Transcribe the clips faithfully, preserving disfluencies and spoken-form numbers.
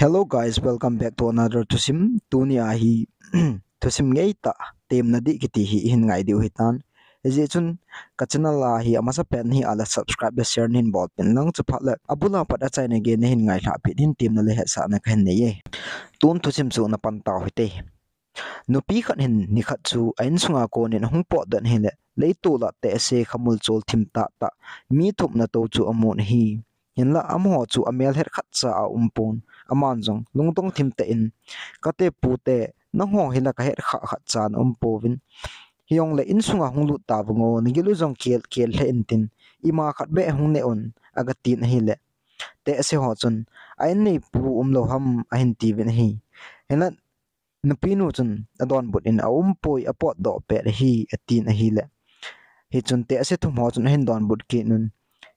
Hello guys, welcome back to another thusim. Tuni a hi thusim ngeitah, temna dih kiti hi ihin ngai diu hitan. Hijeh chun ka channel a hi amasa pen hi a la subscribe le share nahin bolpeh in lang, chuphat le abul a pat achaina gei nahin ngailhah peh in temna le hetsahna kahin nei e. Tun thusim chu napan tau hite. Nupi khat hin nikhat chu a insunga konin ahung potdoh in ahile, leitol a tehse khamul chol thim tahtah mi thumna tou chu amun ahi. Hinlah amaho chu amel het khatcha aumpon, aman jong lungdong thim tah in, "Kate pute, nangho hi la kahet khah khatcha naumpouvin. Hijongle insunga hung lut tauvin o, nagil u jong kel, kel lheh intin, ima khat beh hung neh un," agatin ahile, tehse ho chun, "A inneipu umlou ham?" ahin tiuvin ahi. Hinlah nupinu chun adonbut in, "Aumpoi, apotdoh pet ahi," atin ahile, hichun tehse thum ho chun ahin donbut kit un,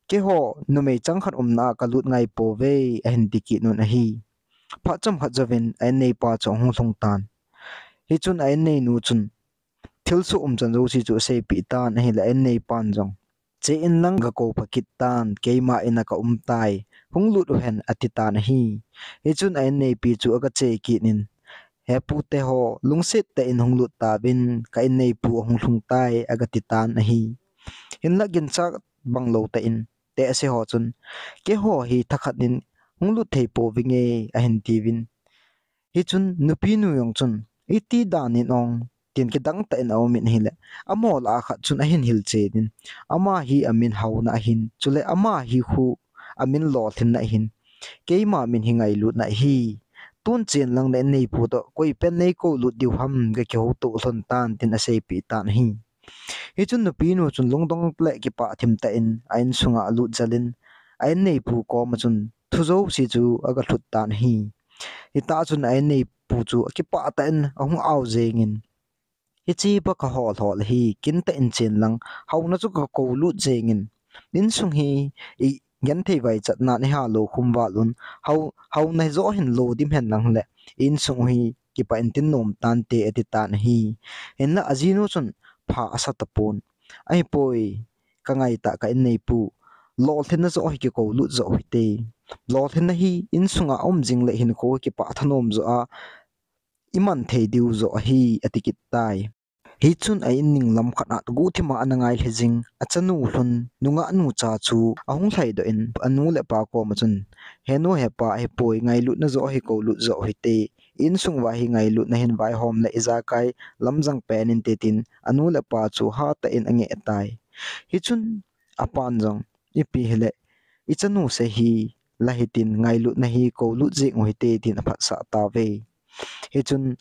"Keiho numei chang khat umna a kalut ngaipouve," ahin ti kit un ahi. Phat chomkhat jouvin a inneipa chu ahung lhung tan. Hichun a inneinu chun thilsoh umchan jouse chu aseipeh tan ahile, a inneipan jong, "Che in lang, gakou pha kit tan, keima in a kaum tai, hung lut uhen," ati tan ahi. Hichun a inneipi chu agache kit in, "He pute ho, lungset tah in hung lut tauvin, ka inneipu ahung lhung tai," agati tan ahi. Hinlah ginchat banglou tah in tehse ho chun, "Keiho hi thakhat in hung lut thei pouvinge," ahin tiuvin. Hichun nupinu jong chun, "Iti dan in ong," tin kidang tah in aumin ahile, amaho lah a khat chun ahin hilchen in, "Ama hi amin Haona ahin, chule ama hi khu amin Lolhinna ahin, keima min hi Ngailutna ahi. Tun chen lang na inneipu toh koi pen neikou lut diu ham, gakihouto lhon tan," tin aseipeh tan ahi. Hichun nupinu chun lungdong le kipah thim tah in a insunga alut jel in, a inneipu koma chun thu jouse chu agalhut tan ahi. Hitah chun a inneipu chu akipah tah in ahung ao jengin, "Hiche baka hol hol hi, kin tah in chen lang, Haona chu kakou lut jengin, insung hi igenthei vaichatnan ihalou khum val un, Hao-, Haona joh hin lo dim hen lang le, insung hi kipah in tin nom tante," ati tan ahi. Hinlah ajinu chun pha asa tapon, "Ahipoi, kangaitah ka inneipu, Lolhinna joh hi kikou lut joh hite. Lolhinna hi insunga aum jing le hinkho kipah thanom joh a iman thei diu joh ahi," ati kit tai. Hichun a in ning lam khat a guhthima ana ngai lheh jing, achanu lhun, nungahnu cha chu ahung lhaidoh in, anu le apa koma chun, "He nu he pa, ahipoi, ngailutna joh hi kou lut joh hite. Insung uva hi ngailutna hin vaihom le ijakai lamjang pen inte," tin anu le apa chu hatah in angeh tai. Hichun apan jong, "Ipi hile, ichanuse hi la hitin, ngailutna hi kou lut jeng u hite," tin aphatsah tauve. Hichun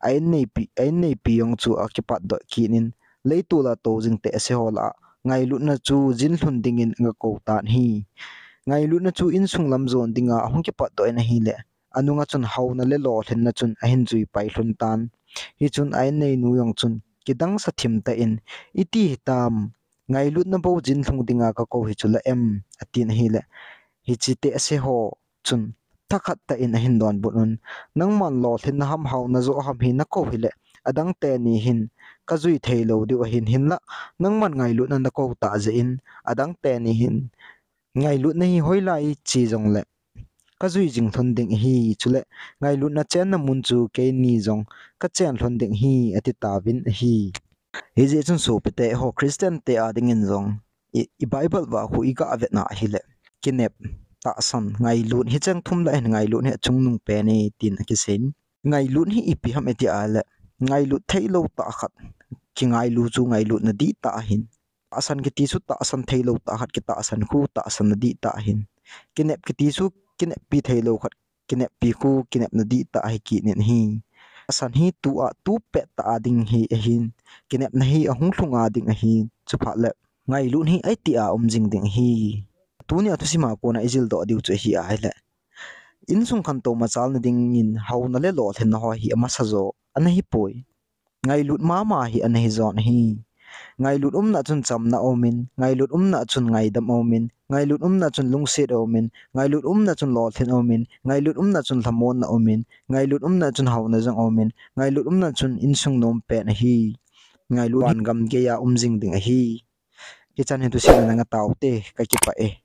a inneipi, a inneipi jong chu akipatdoh kit in, leitol a tou jing tehse ho lah a ngailutna chu jin lhun dingin aga kou tan ahi. Ngailutna chu insung lam jon dinga ahung kipatdoh in ahile, anunga chun Haona le Lolhinna chun ahin juipai lhun tan. Hichun a inneinu jong chun kidang sa thim tah in, "Iti hitam, ngailutna bou jin lhung dinga kakou hi chu la em?" atin ahile, hiche tehse ho chun thakhat tah in ahin donbut un, "Nangman Lolhinna ham Haona joh ham hi nakou hile, adang teni hin kajui theilou diu ahin, hinlah nangman ngailutna nakou tah jeh in, adang teni hin ngailutna hi hoilai che jongle kajui jing lhon ding ahi, chule ngailutna chenna mun chu keini jong kachen lhon ding ahi," ati tauvin ahi. Hijeh chun sopite ho, Christian te adingin jong i, i Bible uva khu iga vetna ahile, kinep, tahsan, ngailut, hicheng thum lah hin ngailut hi achungnung pen e tin akiseiyin. Ngailut hi ipi ham iti ahile, ngailut theilou tah khat kingailu chu ngailutna dihtah ahin, tahsan kiti chu tahsan theilou tah khat kitahsan khu tahsanna dihtah ahin, kinep kiti chu kineppi theilou khat kineppi khu kinepna dihtah ahi kit in ahi. Tahsan hi tua, tu pettah a ding hi ahin, kinepna hi ahung lhung a ding ahi. Chuphat le ngailut hi itia um jing ding ahi. Tunia thusima kona ijildoh diu chu ahi ahile, insung khantou machalna dingin Haona le Lolhinna ho hi amasa jo ana hipoi. Ngailut mama hi ana hijon ahi. Ngailut umna chun chamna aumin, ngailut umna chun ngaidam aumin, ngailut umna chun lungset aumin, ngailut umna chun lolhin aumin, ngailut umna chun lhamonna aumin, ngailut umna chun Haona jong aumin, ngailut umna chun insung nom pen ahi. Ngailut hi vangam geiya um jing ding ahi. Hichan hin thusim nanga taute, kakipah e.